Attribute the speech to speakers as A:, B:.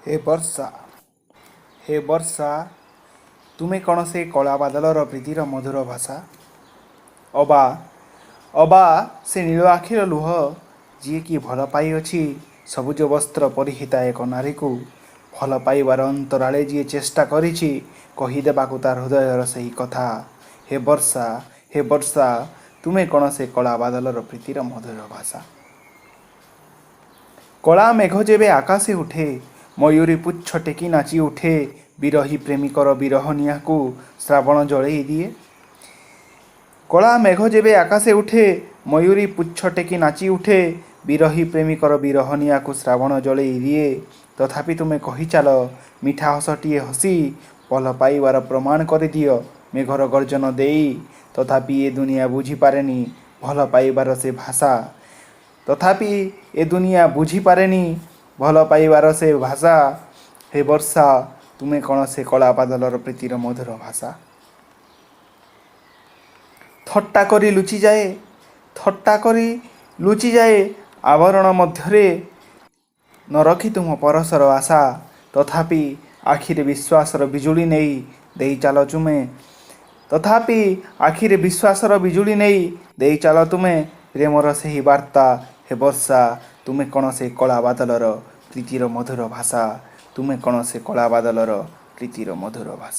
A: ହେ ବର୍ଷା, ହେ ବର୍ଷା, ତୁମେ କ'ଣ ସେ କଳା ବାଦଲର ପ୍ରୀତିର ମଧୁର ଭାଷା? ଅବା ସେ ନୀଳ ଆଖିର ଲୁହ, ଯିଏକି ଭଲ ପାଇଅଛି ସବୁଜ ବସ୍ତ୍ର ପରିହିତା ଏକ ନାରୀକୁ, ଭଲ ପାଇବାର ଅନ୍ତରାଳେ ଯିଏ ଚେଷ୍ଟା କରିଛି କହିଦେବାକୁ ତା ହୃଦୟର ସେହି କଥା। ହେ ବର୍ଷା, ହେ ବର୍ଷା, ତୁମେ କ'ଣ ସେ କଳା ବାଦଲର ପ୍ରୀତିର ମଧୁର ଭାଷା? କଳା ମେଘ ଯେବେ ଆକାଶେ ଉଠେ, ମୟୂରୀ ପୁଚ୍ଛ ଟେକି ନାଚି ଉଠେ, ବିରହୀ ପ୍ରେମିକର ବିରହ ନିଆଁକୁ ଶ୍ରାବଣ ଜଳେଇ ଦିଏ। କଳା ମେଘ ଯେବେ ଆକାଶେ ଉଠେ, ମୟୂରୀ ପୁଚ୍ଛ ଟେକି ନାଚି ଉଠେ, ବିରହୀ ପ୍ରେମିକର ବିରହ ନିଆଁକୁ ଶ୍ରାବଣ ଜଳେଇ ଦିଏ। ତଥାପି ତୁମେ କହିଚାଲ ମିଠା ହସଟିଏ ହସି, ଭଲ ପାଇବାର ପ୍ରମାଣ କରିଦିଅ ମେଘର ଗର୍ଜନ ଦେଇ। ତଥାପି ଏ ଦୁନିଆ ବୁଝିପାରେନି ଭଲ ପାଇବାର ସେ ଭାଷା। ତଥାପି ଏ ଦୁନିଆ ବୁଝିପାରେନି ଭଲ ପାଇବାର ସେ ଭାଷା। ହେ ବର୍ଷା, ତୁମେ କ'ଣ ସେ କଳା ବାଦଲର ପ୍ରୀତିର ମଧୁର ଭାଷା? ଥଟ୍ଟା କରି ଲୁଚିଯାଏ, ଥଟ୍ଟା କରି ଲୁଚିଯାଏ ଆବରଣ ମଧ୍ୟରେ, ନ ରଖି ତୁମ ପରଶର ଆଶା। ତଥାପି ଆଖିରେ ବିଶ୍ୱାସର ବିଜୁଳି ନେଇ ଦେଇ ଚାଲ ତୁମେ, ତଥାପି ଆଖିରେ ବିଶ୍ୱାସର ବିଜୁଳି ନେଇ ଦେଇ ଚାଲ ତୁମେ ପ୍ରେମର ସେହି ବାର୍ତ୍ତା। ହେ ବର୍ଷା, ତୁମେ କ'ଣ ସେ କଳା ବାଦଲର ପ୍ରୀତିର ମଧୁର ଭାଷା? ତୁମେ କ'ଣ ସେ କଳା ବାଦଲର ପ୍ରୀତିର ମଧୁର ଭାଷା?